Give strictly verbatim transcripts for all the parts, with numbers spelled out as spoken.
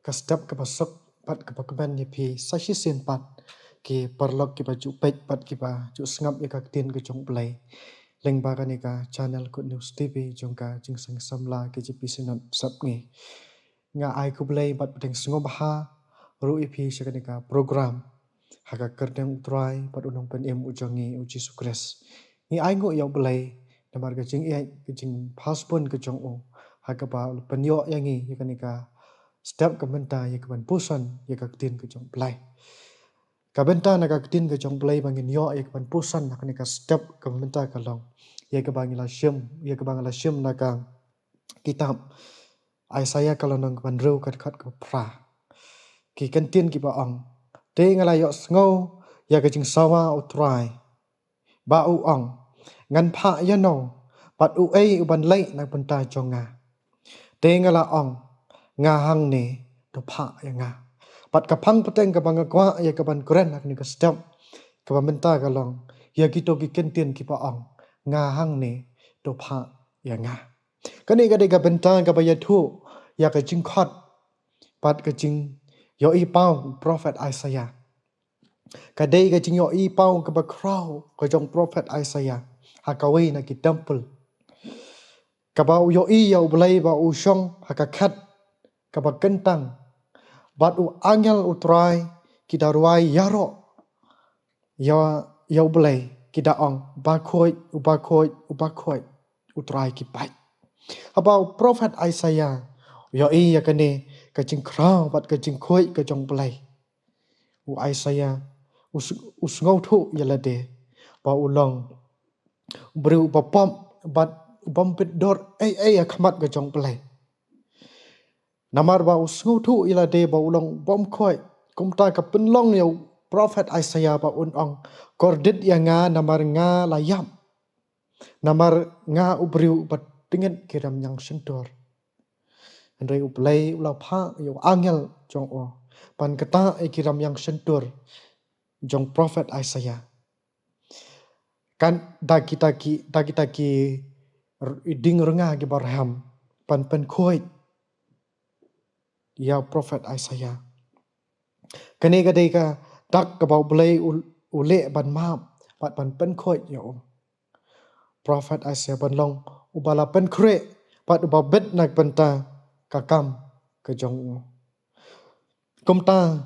Ka step kaba suk bad kaba kmen ïa phi sa shisien pat, ki paralok kiba ju peit bad kiba ju sngap ïa ka ktien ka jong U Blei lyngba kane ka channel Good News T V jong ka Jingseng Samla K J P Synod Sepngi. Nga ai khublei bad pdiang sngewbha ruh ïa phi sha kane ka program ha ka kyrteng U Trai bad U Nongpynim u jong ngi U Jisu Khrist. Ngi ai nguh ïa U Blei namar ka jingïeit, ka jingpasbun ka jong u, ha kaba u la pynïoh ïa ngi ïa kane ka step ka mynta ïa ka ban puson ïa ka ktien ka jong U Blei. Ka bynta na ka ktien ka jong U Blei ba ngin ïoh ïa ka ban puson ha kane ka step ka mynta ka long ïa kaba ngi la shim, ïa kaba ngi la shim na ka kitab Isaiah ka lynnong kaba hynriew ka dkhot kaba phra. Ki kyntien kiba ong: Te nga la ïohsngew ïa ka jingsawa U Trai ba u ong, ngan phah ïano, bad uei u ban leit na ka bynta jong nga? Te nga la ong, nga hangne, to phah ïa nga. Bad ka phang pateng kaba nga kwah ïa ka ban kren ha kane ka step kaba mynta ka long ïa kito ki kyntien kiba ong, nga hangne, to phah ïa nga. Kane ka dei ka bynta kaba ïathuh ïa ka jingkhot bad ka jingïohi paw u prophet Isaiah. Ka dei ka jingïohi paw kaba khraw ka jong prophet Isaiah ha kawei na ki temple, kaba u ïohi ïa U Blei ba u shong ha ka khet kaba kyntang, bad u angel U Trai ki da rwai ïaroh ïa, ïa U Blei, ki da ong, Uba khuid, Uba khuid, Uba khuid, U Trai ki paid. Haba u prophet Isaiah u ïohi ïa kane ka jingkhraw bad ka jingkhuid ka jong U Blei, u Isaiah u s-, u sngewthuh ïa lade ba u long u briew uba pop bad u bym bit dur ei ei ha khmat ka jong U Blei. Namar ba u sngewthuh ïa lade ba u long u bym khuid, kumta ka pynlong ïa u prophet Isaiah ba un ong, kordit ïa nga namar nga la ïap, namar nga u briew uba tyngit ki rymmiang shyntur. Hynrei U Blei u la phah ïa u angel jong u ban ktah ïa ki rymmiang shyntur jong prophet Isaiah. Kan da kita ki, da kita ki r-, ding rnga kiba rhem ban pynkhuid ïa u prophet Isaiah. Kane ka dei ka dak kaba U Blei u, u leh ban map bad ban pynkhuid ïa u prophet Isaiah ban long uba la pynkhreh bad uba bit na ka bynta ka kam ka jong u. Kumta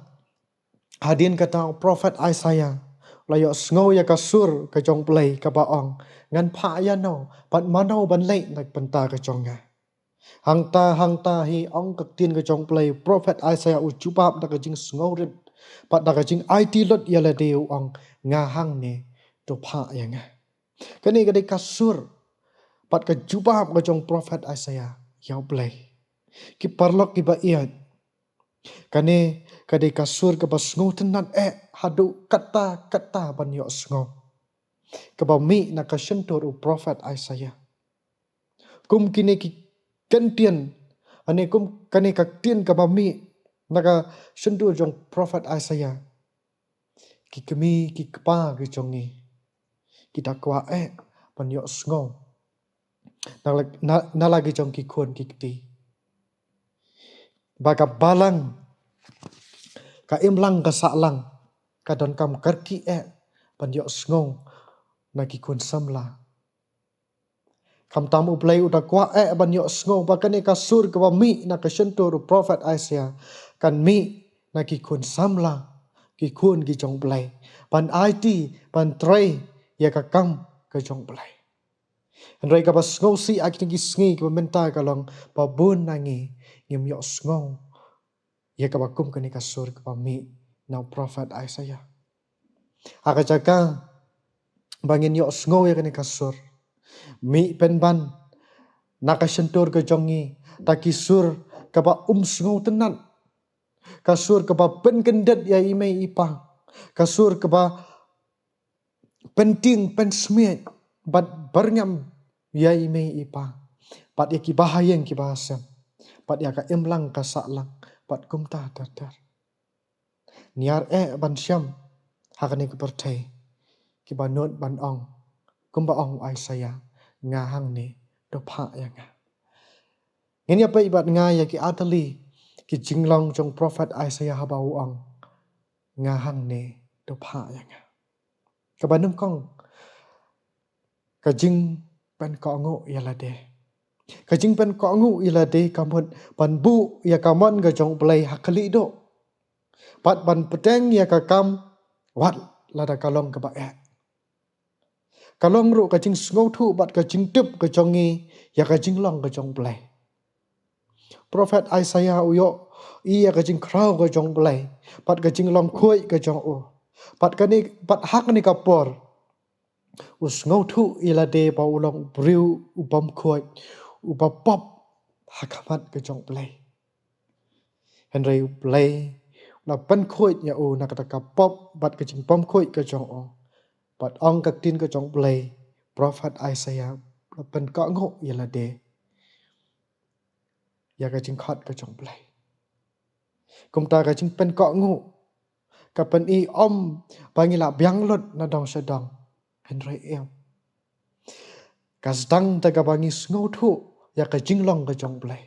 hadien kata u prophet Isaiah u la ïohsngew ïa ka sur ka jong U Blei kaba ong, ngan phah ïano bad mano ban leit na ka bynta ka jong nga. Hangta hangta hi, ong ka ktien ka jong U Blei, u prophet Isaiah u jubab da ka jingsngewrit bad da ka jingaiti lut ïa lade, u ong, nga hangne, to phah ïa nga. Kane ka dei ka sur bad ka jubab ka jong u prophet Isaiah ïa U Blei. Ki paralok kiba ïeit, kane ka dei ka sur kaba sngewtynnad eh haduh katta katta ban ïohsngew, kaba mih na ka shyntur u prophet Isaiah. Kum kine ki kyntien, ane kum kane ka ktien kaba mih na ka shyntur jong prophet Isaiah, ki kmie ki kpa ki jong ngi ki da kwah eh ban ïohsngew na la, na, na la ki jong ki khun ki kti. Ba ka balang, ka imlang ka sahlang ka donkam kyrkieh eh ban ïohsngew na ki khun samla. Khamtam U Blei u da kwah eh ban ïohsngew ba kane ka sur kaba mih na ka shyntur u prophet Isaiah kan mih na ki khun samla, ki khun ki jong U Blei, ban aiti, ban trei ïa ka kam ka jong U Blei. Hynrei kaba sngewsih ha kine ki sngi kiba mynta ka long ba bun na ngi ngim ïohsngew ïa kaba kum kane ka sur kaba mih na u prophet Isaiah. Ha ka jaka ba ngin ïohsngew ïa kane ka sur, mih pynban na ka shyntur ka jong ngi da ki sur kaba um sngewtynnad, ka sur kaba pynkyndit ïa i mei i pa, ka sur kaba pyntieng pynsmiej bad byrngem ïa i mei i pa, bad ïa ki bahaïing ki bahasem, bad ïa ka imlang ka sahlang, bad kumta ter ter. Niar eh ban shem ha kane ka pyrthei, kiba nud ban ong kumba ong u Isaiah, nga hangne, to phah ïa nga. Ngin ïa peit bad nga ïa ki artylli Ki jinglong jong prophet Isaiah haba u ong, nga hangne, to phah ïa nga. Kaba nyngkong, ka jingpynkohnguh ïa lade. Ka jingpynkohnguh ïa lade ka mut ban buh ïa ka mon ka jong U Blei ha khlieh duh. Bad ban pdiang ïa ka kam wat lada ka long kaba eh. Ka long ruh ka jingsngewthuh bad ka jingtip ka jong ngi ïa ka jinglong ka jong U Blei. Prophet Isaiah u ïohi ïa ka jingkhraw ka jong U Blei bad ka jinglong khuid ka jong u. Bad kane, bad ha kane ka por u sngewthuh ïa lade ba u long u briew u bymkhuid, u bapop ha khmat ka jong U Blei. Hynrei U Blei u la pynkhuid ïa u na kata ka pop bad ka jingbymkhuid ka jong u. Bad ong ka ktien ka jong U Blei, prophet Isaiah u la pynkohnguh ïa lade ïa ka jingkhot ka jong U Blei. Kumta ka jingpynkohnguh ka pyni ym ba ngi la biang lut na dong sha dong, hynrei em. Ka sdang da kaba ngi sngewthuh ïa ka jinglong ka jong U Blei.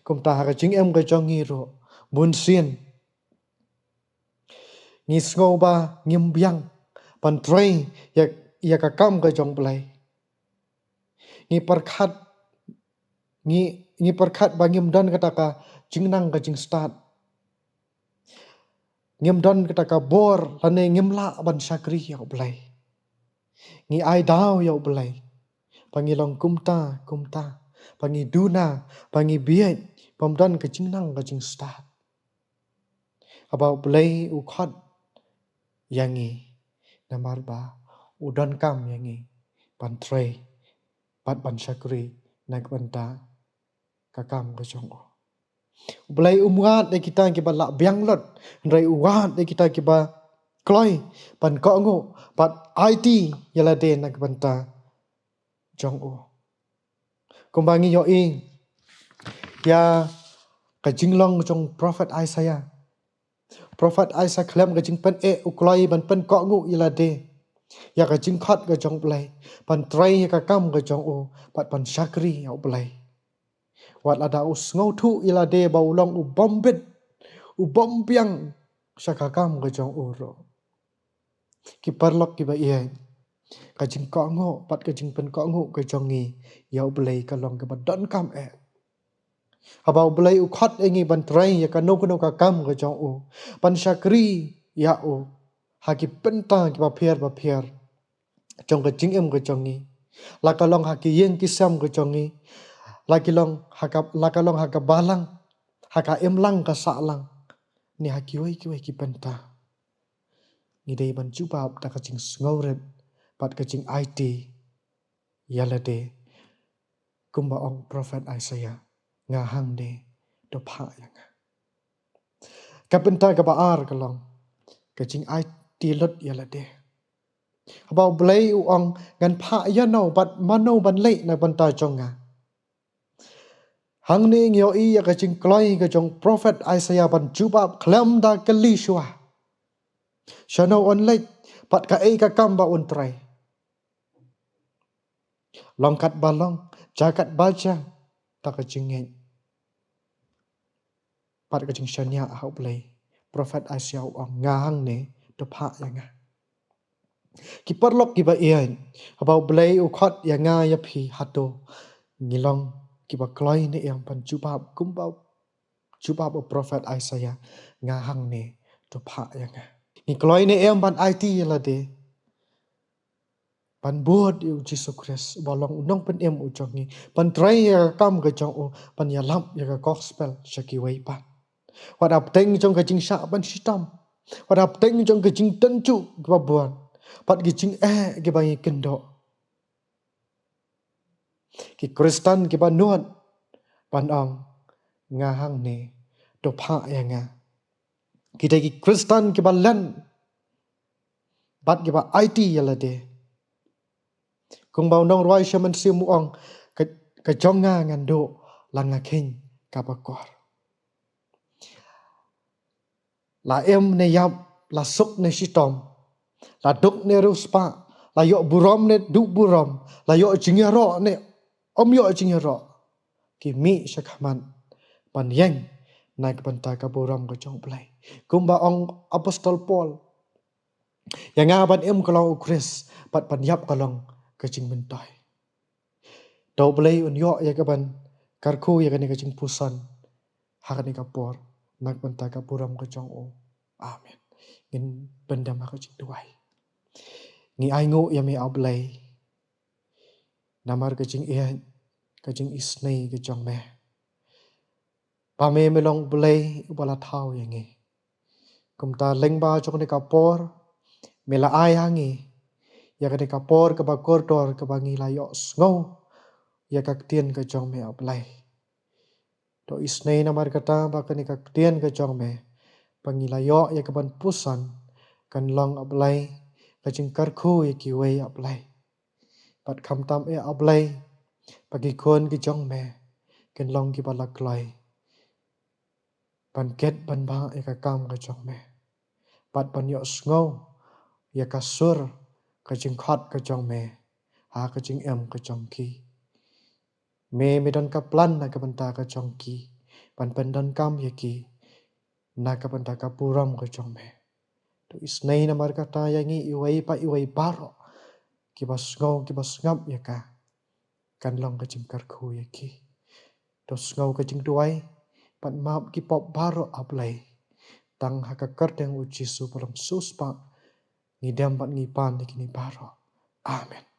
Kumta ha ka jingim ka jong ngi ruh, bunsien ngi sngew ba ngim biang ban trei ïa, ïa ka kam ka jong U Blei. Ngi pyrkhat, ngi, ngi pyrkhat ba ngim don kata ka jingnang ka jingstad. Ngim don kata ka bor lane ngim lah ban shakri ïa U Blei. Ngi ai daw ïa U Blei ba ngi long kumta kumta, ba ngi duna, ba ngi bieit, bym don ka jingnang ka jingstad. Haba U Blei u khot ïa ngi, namar ba u donkam ïa ngi ban trei bad ban shakri na ka bynta ka kam ka jong u. U Blei um wad ïa kita kiba la biang lut, hynrei u wad ïa kita kiba kloi ban kohnguh bad aiti ïa lade na ka bynta jong u. Kumba ngi ïohi ïa ka jinglong jong prophet Isaiah. Prophet Isaiah khlem ka jingpyneh u kloi ban pynkohnguh ïa lade ïa ka jingkhot ka jong U Blei, ban trei ïa ka kam ka jong u, bad ban shakri ïa U Blei. Wat lada u sngewthuh ïa lade ba u long u bym bit, u bym biang sha ka kam ka jong u ruh. Ki paralok kiba ïeit, ka jingkohnguh bad ka jingpynkohnguh ka jong ngi ïa U Blei ka long kaba donkam eh. Haba U Blei u khot ïa ngi ban trei ïa kano kano ka kam ka jong u, ban shakri ïa u ha ki bynta kiba pher ba pher jong ka jingim ka jong ngi, la ka long ha ki ïing ki sem ka jong ngi, la ki long ha ka, la ka long ha ka balang, ha ka imlang ka sahlang, ne ha kiwei kiwei ki bynta, ngi dei ban jubab da ka jingsngewrit bad ka jingaiti ïa lade, kumba ong prophet Isaiah, nga hangne, to phah ïa nga. Ka bynta kaba ar ka long ka jingaiti lut ïa lade. Haba U Blei u ong, ngan phah ïa no bad mano ban leh na bynta jong nga. Hangne ngi ïohi ïa ka jingkloi ka jong prophet Isaiah ban jubab khlem da kylli shuwa. Shano un leit bad kaei ka kam ba un trei. Long katba long, jia katba jia, da ka jingngeit bad ka jingshaniah ha U Blei, prophet Isaiah u ong, nga hangne, to phah ïa nga. Ki paralok kiba ïeit, haba U Blei u khot ïa nga ïa phi, hato ngi long kiba kloi ne em ban jubab kumba, jubab u prophet Isaiah, nga hangne, to phah ïa nga. Ngi kloi ne em ban aiti ïa lade, ban bud ïa u Jisu Khrist uba long u nongpynim u jong ngi, ban trei ïa ka kam ka jong u, ban ïalap ïa ka gospel sha kiwei pat. Wat hapdeng jong ka jingshah ban shitom, wat hapdeng jong ka jingtynjuh kiba bun bad ki jingeh kiba ngi kynduh, ki Khristan kiba nud ban ong, nga hangne, to phah ïa nga. Ki dei ki Khristan kiba len bad kiba aiti ïa lade. Kumba u nongrwai sha mynsiem u ong, ka, ka jong nga ngan duh la nga kheiñ kaba kor. La im ne ïap, la suk ne shitom, la duk ne riewspah, la ïoh burom ne duh burom, la ïoh jingïaroh ne ym ïoh jingïaroh, ki mih sha khmat ban ïeng na ka bynta ka burom ka jong U Blei. Kumba ong Apostol Paul, ïa nga ban im ka long U Khrist, bad ban ïap ka long ka jingmyntoi. To U Blei un ïoh ïa ka ban kyrkhu ïa kane ka jingpuson ha kane ka por, na ka bynta ka burom ka jong u. Amen. Ngin pyndem ha ka jingduwai. Ngi ainguh ïa me A Blei namar ka jingïeit, ka jingisynei ka jong me. Ba me me long U Blei uba la thaw ïa ngi. Kumta lyngba jong kane ka por, me la ai ha ngi ïa kane ka por kaba kordor kaba ngi la ïohsngew ïa ka ktien ka jong me A Blei. To isynei namar kata ba kane ka ktien ka jong me, ba ngi la ïoh ïa ka ban puson, kan long A Blei ka jingkyrkhu ïa kiwei A Blei. Bad khamtam eh A Blei, ba ki khun ki jong me kin long kiba la kloi ban kit ban bah ïa ka kam ka jong me, bad ban ïohsngew ïa ka sur ka jingkhot ka jong me ha ka jingim ka jong ki. Me me don ka plan na ka bynta ka jong ki, ban pyndonkam ïa ki na ka bynta ka burom ka jong me. To isynei namar kata ïa ngi iwei pa iwei baroh kiba sngew kiba sngap ïa ka, kan long ka jingkyrkhu ïa ki. To sngew ka jingduwai, bad map ki pop baroh A Blei. Tang ha ka kyrteng U Jisu ba long Masiah, ngi dem bad ngi pan ïa kine baroh. Amen.